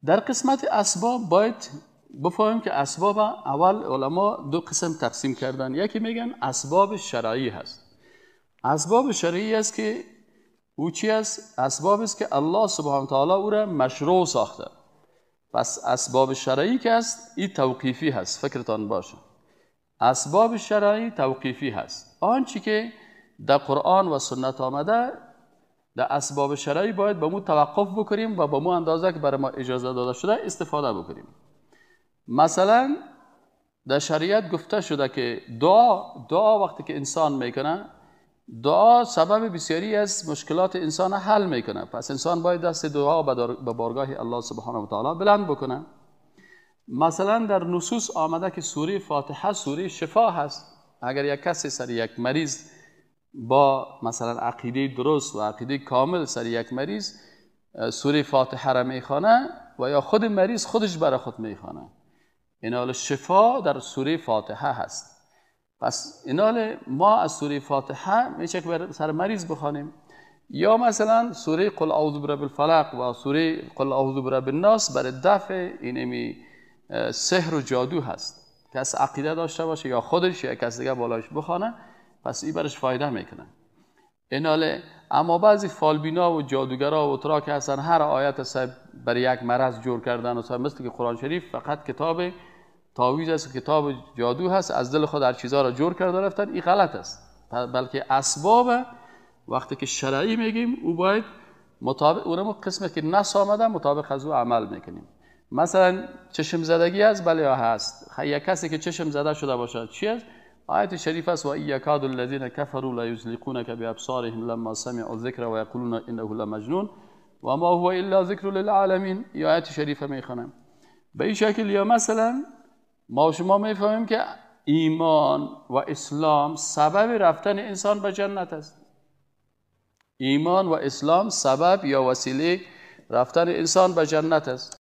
در قسمت اسباب باید بفهمیم که اسباب اول علما دو قسم تقسیم کردن. یکی میگن اسباب شرعی هست. اسباب شرعی است که او چی است؟ اسباب است که الله سبحانه تعالی او را مشروع ساخته. پس اسباب شرعی که است این توقیفی هست، فکرتان باشه. اسباب شرعی توقیفی هست. آنچه که در قرآن و سنت آمده در اسباب شرعی باید به مو توقف بکنیم و به مو اندازه که برای ما اجازه داده شده استفاده بکنیم. مثلا در شریعت گفته شده که دعا وقتی که انسان میکنه، دعا سبب بسیاری از مشکلات انسان حل میکنه. پس انسان باید دست دعا به بارگاه الله سبحانه و تعالی بلند بکنه. مثلا در نصوص آمده که سوره فاتحه سوره شفا هست. اگر یک کسی سر یک مریض با مثلا عقیده درست و عقیده کامل سر یک مریض سوره فاتحه را میخوانه و یا خود مریض خودش برای خود میخوانه، اینال شفا در سوره فاتحه هست. پس اینال ما از سوره فاتحه میشه که سر مریض بخوانیم. یا مثلا سوره قل اعوذ برب الفلق و سوره قل اعوذ برب الناس برای دفع اینمی سحر و جادو هست. کس عقیده داشته باشه یا خودش یا کس دیگه بالایش بخوانه، پس این برش فایده میکنه. ایناله اما بعضی فالبینا و جادوگرا و ترا که هستن هر آیت صاحب برای یک مرض جور کردن و صاحب، مثل که قرآن شریف فقط کتاب تعویذ است و کتاب جادو هست، از دل خود هر چیزا را جور کرده رفتن، این غلط است. بلکه اسباب وقتی که شرعی میگیم او باید مطابق اونم قسمه که نص آمده مطابق از او عمل میکنیم. مثلا چشم زدگی است، بله هست. یک کسی که چشم زده شده باشه چی است؟ آیت شریف است و ان یکاد الذین کفروا لیزلقونک بابصارهم لما سمعوا الذکر و یقولون انه لمجنون و ما هو الا ذکر للعالمین. یا آیت شریف میخوانم به این شکل. یا مثلا ما شما میفهمیم که ایمان و اسلام سبب رفتن انسان به جنت است. ایمان و اسلام سبب یا وسیله رفتن انسان به جنت است.